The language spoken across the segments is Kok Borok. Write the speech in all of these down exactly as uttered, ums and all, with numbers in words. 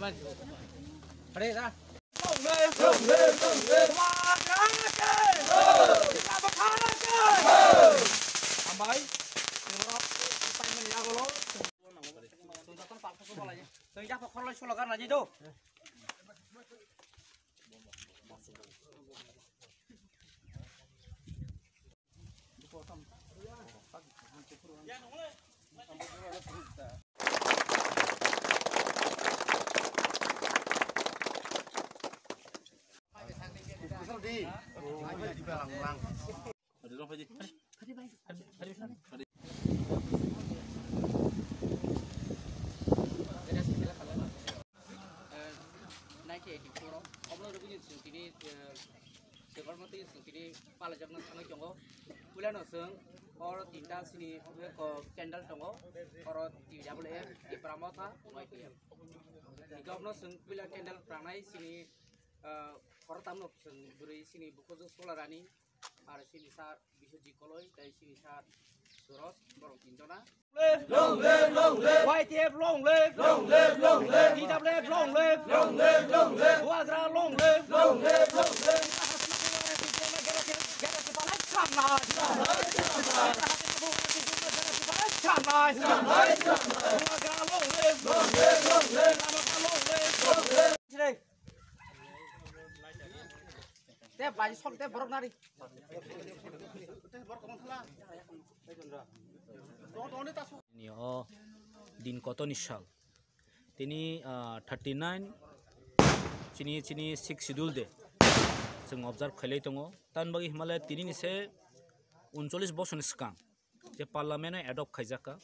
Hambai. Chwng yapha khorlai solo garna di do. Nineteen eighty-four o obo rwgwi chwng tini, eh, Sabarmati chwng tini palaijakna thangwi tongo. Puilano chwng oro tinta sini, eh, ko candle tongo. Oro T W F, Tipra Motha, Y T F. Hingke obono chwng puila candle prangnai sini, eh, khoro tamno chwng bwrwi sini bukhukjwk solarani. Aro sini sa Biswajit Koloi, tei sini sa Suros, borok tin jona. Long live, long live. Y T F long live. Long live, long live. T W F long live. Long live, long live. Bubagra long live. Long live, long live. Bubagra long live. Long live, long live. Te bai sol te borok nari. Ni o din kotoni sal? Tini, ah, thirty nine chini, chini six schedule de chwng observe khailai tongo. Tan bagwi himale tini ni se uncholish bosor ni swkang je parliament o adopt khaijak kha,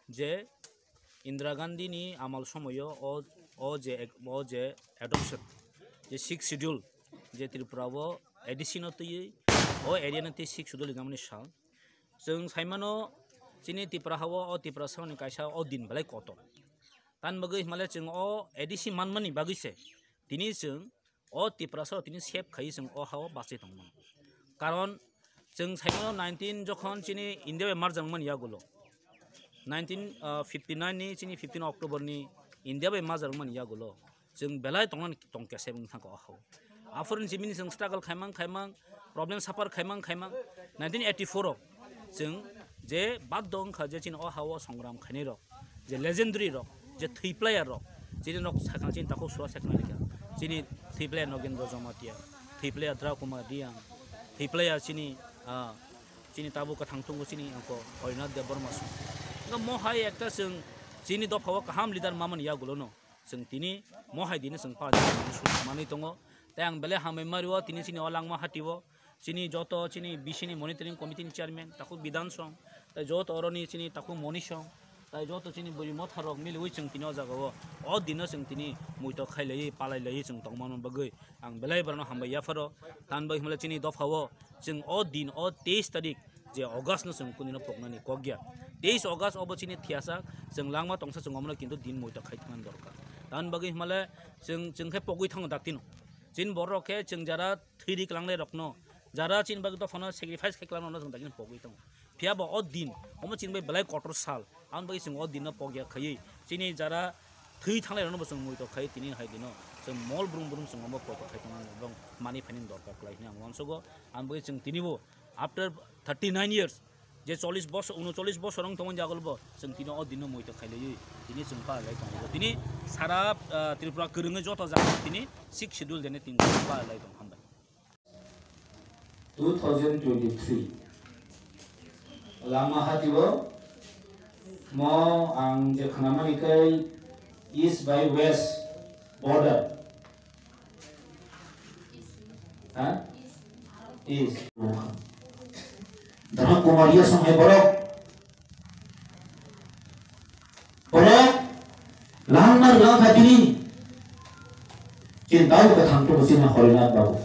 je Indira Gandhi ni amal somoyo o, o je ek-, o je adoption, je six schedule, je Tripura o A D C no twiwi o area no twi six schedule rinamani sal. Chwng saimano chini Tipra ha o, o Tiprasa ni kaisa o din belai kotor. Tan bagwi himale chwng o A D C manmani bagwi se tini chwng o Tiprasa rok tini save khai chwng o ha o bachai tongmano. Karon chwng saimano nineteen jokhon chini India bai merger wngmani yagulo, nineteen fifty nine ni chini fifteen October ni India bai merger wngmani yagulo chwng belai tongna tongkya se wngkha o ha o. Aphuru ni chini chwng struggle khaimang khaimang, problem suffer khaimang khaimang, nineteen eighty four o chwng je baddo wngkha je chini o ha o songram khainai rok, je legendary rok, je thwi player rok, chini nok sakha chini takhuk sura sakha rikha. Chini thwi player Nogendra Jamatia, thwi player Dhara Kumar Reang, thwi player chini, ah, chini tabuk kwthang tongo chini angko Harinath Debbarma song. Wngkha mo hai ekta chwng chini dopha o kaham leader mamani yagulo no chwng tini mo hai dini chwng pa manwi tongo. Tei ang belai hambai mari o tini chini o langma hati o. Chini joto chini B C ni monitoring committee ni chairman, takhuk Bidhan Song, tei joto oroni chini takhuk Moni Song, tei joto chini bwrwi motha rok miliwi chwng tini o jaga o, o dino chwng tini muitok khai laiwi, palai laiwi chwng tongmani bagwi ang belai borokno hambai yapharo. Tamni bagwi hwnmale chini dopha o chwng o din o teis tarik je August no chwng kunino poknani kok ya. Teis August obo chini thiyasa chwng langma tongsa chwng omono kintu din muitok khai tongmani dorkar. Tamni bagwi hwnmale chwng, chwng khe pogwi thango daktino. Chini borok rok khe chwng jara thwi ri kwlangnai rokno, jara chini bagwi dophano sacrifice khai kwlangnai rokno chwng daktino pogwi tongo. Phiya bo o din, omo chini bai belai kotor sal, aboni bagwi chwng o dinno pogya khaiwi, chini jara thwi thangnai rokno bo chwng muitok khai tini hai dino chwng mol brum brum chwng omo poito khai tongna bwrwng mani phaini dorkar kwlai hwnwi ang uansugo. Aboni bagwi chwng tini bo after thirty nine years, je chollish bosor, unochollish bosor wng tongmani jagolo bo chwng tini o dinno muitok khai laiwi tini chwng pa lai tongo. Tini sara, ah, Tripura kwrwngwi joto jaga tini six schedule dene tini chwng pa lai tong hambai. Two thousand twenty-three. Lama hatio mo ang je khnamani kai east by west border. Ha? East. Dara Kumar ya song hai borok. Borok langmar langkha tini. Chini tau kwthang tongo chini Harinath babu.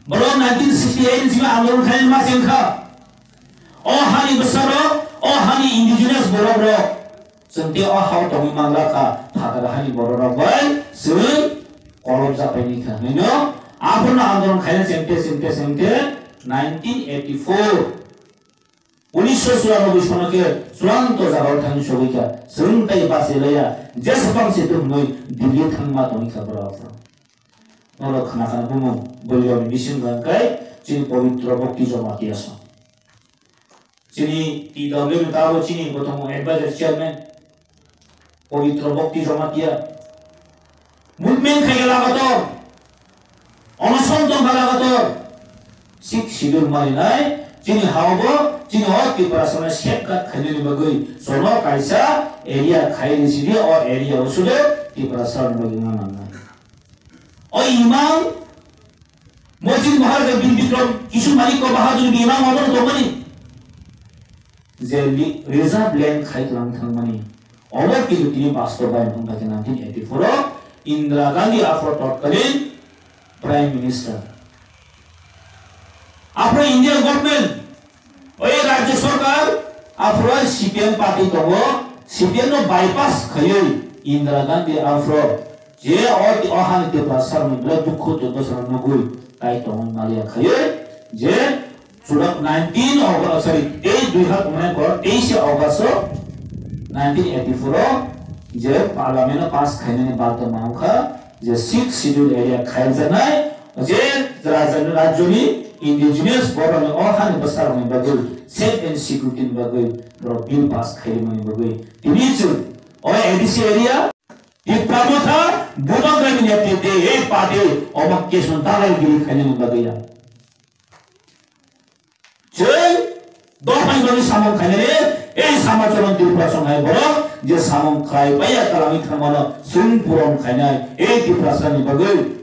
Borok nineteen sixty eight ni simi andolon khaina ma chengkha. O hani bwsarok, o hani indigenous borok rok. Chwng tei o hao tongwi manglakha, phataro hani borok rok bai chwng kolom chapaini kha. Hino aphurno andolon khaina chengte, chengte, chengte nineteen eighty four. Unisho churanobboi sono khe churanto jagao thangwi sogwi kha. Chwng tei bachilaiya, jesapang se tongwi Delhi thangma tongwi kha borok. Norok khna khna bumung boliyoni bising hwnkhe chini Pabitra Bhakti Jamatia song. Chini T W ni tabo chini botomo advisor chairman Pabitra Bhakti Jamatia. Movement khai lagator. Onoson tong lagator. Sixth Schedule maninai chini haobo chini o Tiprasano safeguard khainani bagwi jono kaisa area khai rwsidi, o area o sudo Tiprasani bagwi mananai. O imang Mojin Maharaj Bir Bikram Kishore Manik Bahadur ni imang obo tongmani. Je li-, reserve land khai tlang thangmani. Obo kintu tini bastobayan wngkha khe nineteen eighty-four o Indira Gandhi aphro totkalin Prime Minister. Aphro India government, o rajya sarkar, aphro C P M party tongo, C P M no bypass khaiwi Indira Gandhi aphro je o, o hani Tiprasa rokni belai dukhu to dosra nugwi tai tongwi maliya khaiwi je Sudak nineteen August, sorry, tei dui hak mane kor, teis August o nineteen eighty-four o je parliament o pass khainani bagwi ma wngkha je sixth schedule area khaijaknai, je raja-, rajyoni indigenous borokni o hani bwsarokni bagwi safe and security ni bagwi borok bill pass khaimani bagwi tini chwng o A D C area Tipra Motha Bubagrani netrite ei party omo keson dalai giri khainani bagwi ya. Chwng dophani bagwi samung khainani, ei Samacharan Tripura songhai borok je samung khlai baiya twlangwi thangmano chwng puron khainai ei Tiprasani bagwi.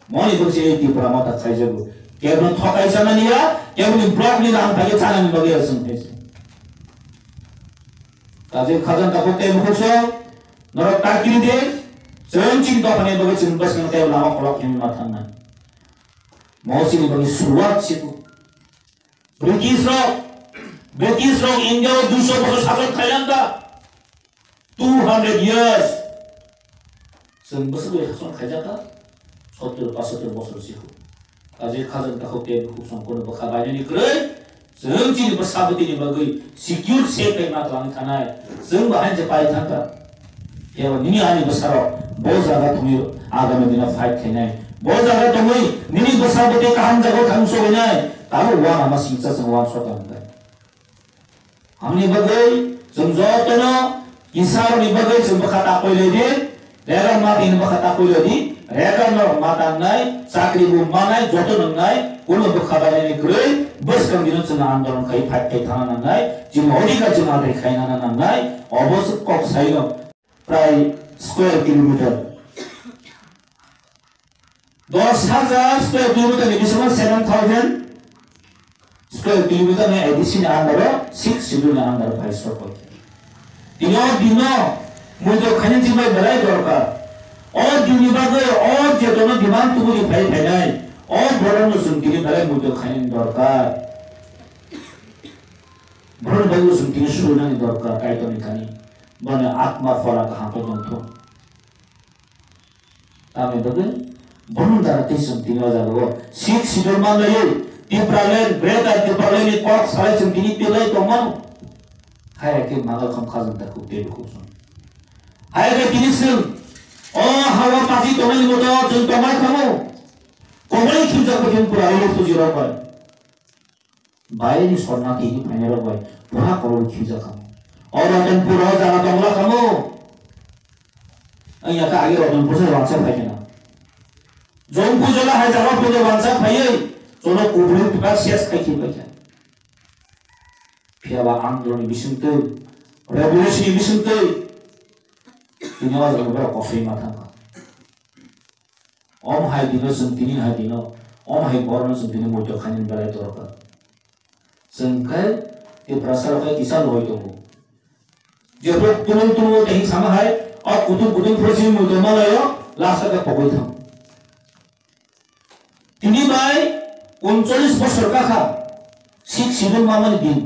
Moni bagwi se ei Tipra Motha khaijago. Kebno thokai chanani ya, keboni block ni rang phaiwi chanani bagwi ya chwng khaisa. Kaje khajang takhuk tei bukhuk song, norok ta kiri de, chwng chini dophani bagwi chwng bwskang tei lama kolok himwi ma thangnai. Mo chini bagwi suruwat siku. British rok, British rok India o duiso bosor sason khailangkha. Two hundred years. Chwng bwswk bai sason khaijakha. Sottor, pachsottor bosor siku. Kaje khajang takhuk tei bukhuk song kono bwkha bainani kwrwi. Chwng chini bwsa bwtwini bagwi secure safe khe ma twlangwi thanai. Chwng bo hain je pai thangkha. Ebo nini ani bwsarok bo jaga thumwi agami dino fight khainai. Bo jaga thumwi nini bwsa bwtwi kaham jaga thang soinai. Tabuk uanama singcha chwng uansukha hwnkhe. Hamni bagwi chwng jotono Isarokni bagwi chwng bwkha ta koilai di. Regar mati hwnwi bwkha ta koilai di, regar norok ma tangnai, chakri bo manai, joto nwngnai, kuno bwkha bainani kwrwi, bwskang dino chwng andolon khai fight khai thangna nangnai, chini odhikar chwng adai khai nana nangnai, obo se kok saino prai square kilometer. Dos hajar square kilometer ni bisingo seven thousand square kilometer ni A D C ni under o, sixth schedule ni under o phai sokoi. Tini o dino muido khainani chini bai belai dorkar. O dini bagwi o jetono demand tubui phai phainai, o borokno chwng tini belai muido khainani dorkar. Borokni bagwi chwng tini suinani dorkar, Kaitorni thani. Boni atma phola kaham khe tongthung. Tamni bagwi bono dara tei chwng tini o jaga o sixth schedule manlaiwi Tipraland, Greater Tipraland ni kok salai chwng tini pilai tongmano. Hai khe mangal kham khajang ta khuk tei bukhuk song. Hai khe tini chwng o hawa pachi tongnai ni moto chwng tongmai khamu. Komai khimjak khe pura ilo puji rok bai. Bayini sorna tini phainai rok bai pura kolok khimjak khamu. O Ratanpur o jaga tongla khamu. Ang ya kha agi Ratanpur se wansa phai kena. Jong pujola hai jaga pujo wansa phaiwi jono kubri pura ses khai khi bai kha. Phiya ba andolon ni bising twi, revolution ni bising twi tini o jaga borok kosoi ma thang kha. Om hai dino chwng tini hai dino, om hai borno chwng tini muitu khainani belai dorkar. Chwng khai Tiprasa rok khai kisa loi tongo. Jephru tulung tulung tei sama hai, o kutung kutung phuru chini muitu malaio, last o pogwi thang. Tini bai uncholish bosor kakha, sixth schedule mamani din.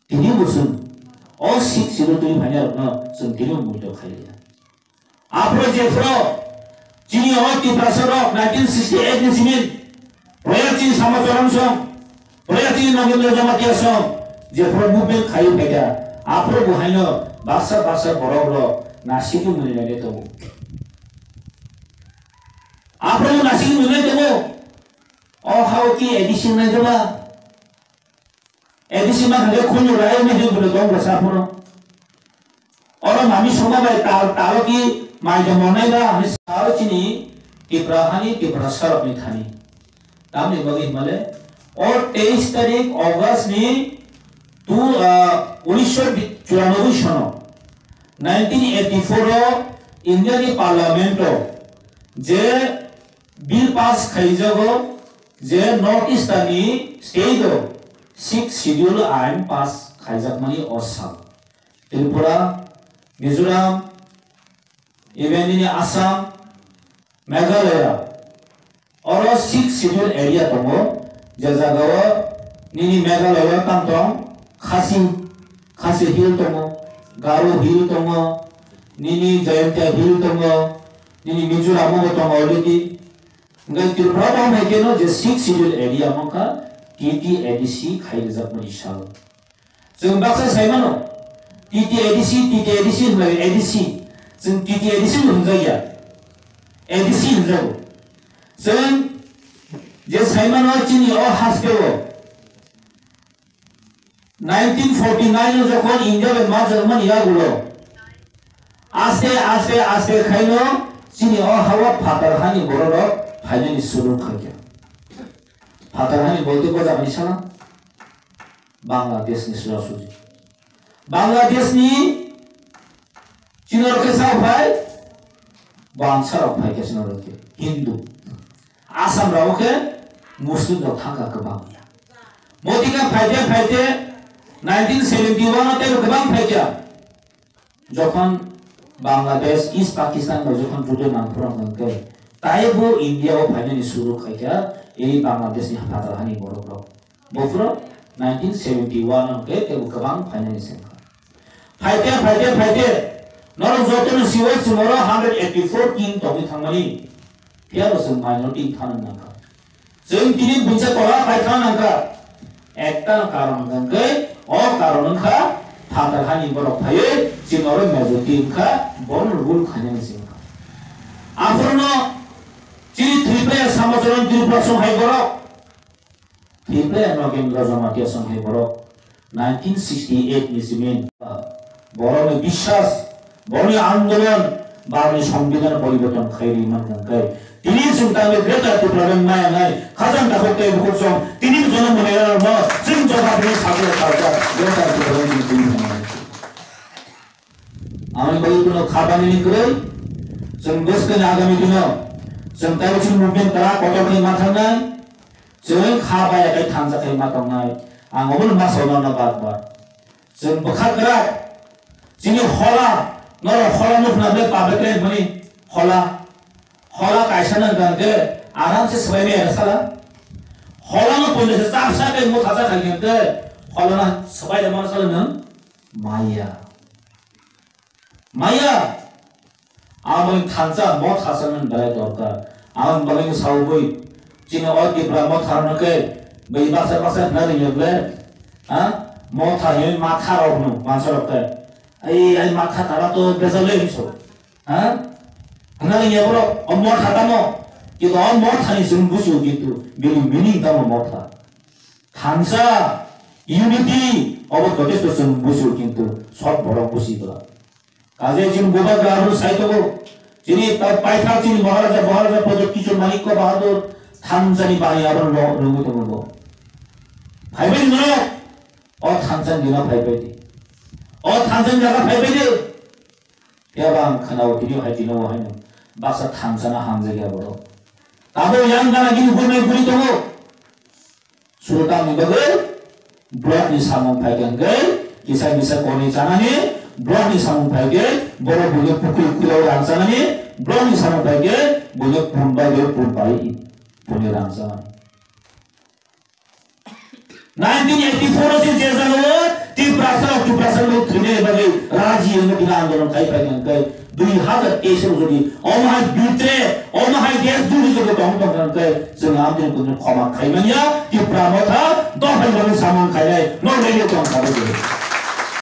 Tini bo chwng o sixth schedule twi phainai rokno chwng tini bo muitu khai liya. Aphro jephro chini o Tiprasa rok nineteen sixty eight ni simi royal chini Samacharan song Proyati Nagendra Jamatia song, je pro movement khai phaikha, aphro bo haino baksa baksa borok rok nasigwi mwnwi nai tongo. Aphro bo nasigwi mwnwi nai tongo. O hao ki A D C nai jaba? A D C ma khe khunju rai ni hwnwi tong bwsa phano. Oro mami songma bai tal, talo ki mai de monai ba, hwnwi sao chini Tipra hani, Tiprasa rokni thani. Tamni bagwi himale, o teis tarik August ni tu, ah, unisho churanobboi sono, nineteen eighty-four o India ni Parliament o je bill pass khaijago, je North Eastern ni state o Sixth Schedule ain pass khaijakmani o sal. Tripura, Mizoram, even nini Assam, Meghalaya, oro Sixth Schedule area tongo, je jagao nini Meghalaya tang tong, Khasi, Khasi Hill tongo, Garo Hill tongo, nini Jaintia Hill tongo, nini Mizoram bo tongo already. Hingke Tripura tong hai keno je Sixth Schedule area mangkha T T A D C khai rijak mani sal. Chwng baksa sai mano, T T A D C, T T A D C hwnlai A D C. Chwng T T A D C bo hwnjak ya. A D C hwnjago. Chwng je sai mano chini o haste o nineteen forty nine o jokhon India bai ma jwng mani ya ulo. Aste, aste, aste khaino chini o hawa phatar hani borok rok phainani suru khaikha. Phatar hani bolte ko jagani sana? Bangladesh ni sura suji. Bangladesh ni chini rok khe sa phai, bangsa rok phai khe chini rok khe Hindu. Assam rok khe Muslim rok thangkha kwbang ya. Motika phaite phaite nineteen seventy one o tei kwbang phaikha. Jokhon Bangladesh, East Pakistan bai jokhon judo nangphuru hwnkhe, taibo India o phainani suru khaikha, ei Bangladesh ni phatar hani borok rok. Bophuru nineteen seventy one hwnkhe teibo kwbang phainani sengkha. Phaite, phaite, phaite, norok jotono siwo chwng oro hundred eighty four king tongwi thangmani. Phiya bo chwng minority thani nangkha. Chwng tini bucha tola khai thang nangkha. Ekta karon hwnkhe, o karon wngkha phatar hani borok phaiwi chwng oro majority wngkha, bono rule khainani se wngkha. Aphuru no chini Tripura Samacharan Tripura song hai borok. Tripura Nagendra Jamatia song hai borok. Nineteen sixty eight ni simi borokni biswas, borokni andolon, borokni songbidan poriborton khai ri man hwnkhe, tini chwng tangwi Greater Tipraland maya nai khajang takhuk tei bukhuk song tini jonom mwnai rokno chwng jobab rwi sakle salsa Greater Tipraland ni tini hwnwi. Amoni bagwi kuno kha bangni kwrwi, chwng bwskani agami dino chwng taibo chini movement kwrak kotor khe ma thangnai. Chwng kha baya khe thansa khe ma tongnai. Ang obono ma sao norno bar bar. Chwng bwkha kwrak. Chini hola, norok hola nukna ble public rent mani hola. Hola kaisa nang khe aram se swbai maya sala. Hola no pondro se chap sa khe mo thasa khai khe hola na swbai da mana sala nang maya. Maya, aboni thansa motha sanani belai dorkar. Aboni bagwi saui, chini o Tipra motha rokno khe, bai baksa baksa hwnna rwngya ble, ha? Motha hinwi matha rokno, mansa rok khe, "Ai, ai matha tara to bejal le," hinwi so, ha? Hwnna rwngya borok, o motha tamo, kintu o mothani chwng bujigo, kintu bini meaning tamo motha. Thansa, unity, obo jotesto chwng bujigo, kintu sob borok buji bwla. Kaje chini bubagra abo sai tongo. Chini ta paithak chini Maharaja, Maharaja Pradyot Kishore Manikya Bahadur thansani bari abo lo-, rwngwi tongo bo. Phaibai di norok. O thansani dino phaibai di. O thansani jaga phaibai di. Phiya ba ang khwnao tini hai tino bo haino. Baksa thansana hamjakya borok. Abo yang gana gini bumai buri tongo. Surutamni bagwi block ni samung phai khe hwnkhe kisa kisa koni chanani, block ni samung phai khe borok buino pukri khulao rang chanani, block ni samung phai khe buino pun bai pun bai puni rang chanani. Nineteen eighty four o se je jagao Tiprasa rok Tiprasa rok thwinani bagwi raji wngwi tini andolon khai phai khe hwnkhe dui hazar teis o jodi omo hai bitre, omo hai desh duri jodi tong tong khe hwnkhe chwng amtwini khoma khai manya Tipra motha dophai Boni samung khainai, no nini tong khabai di.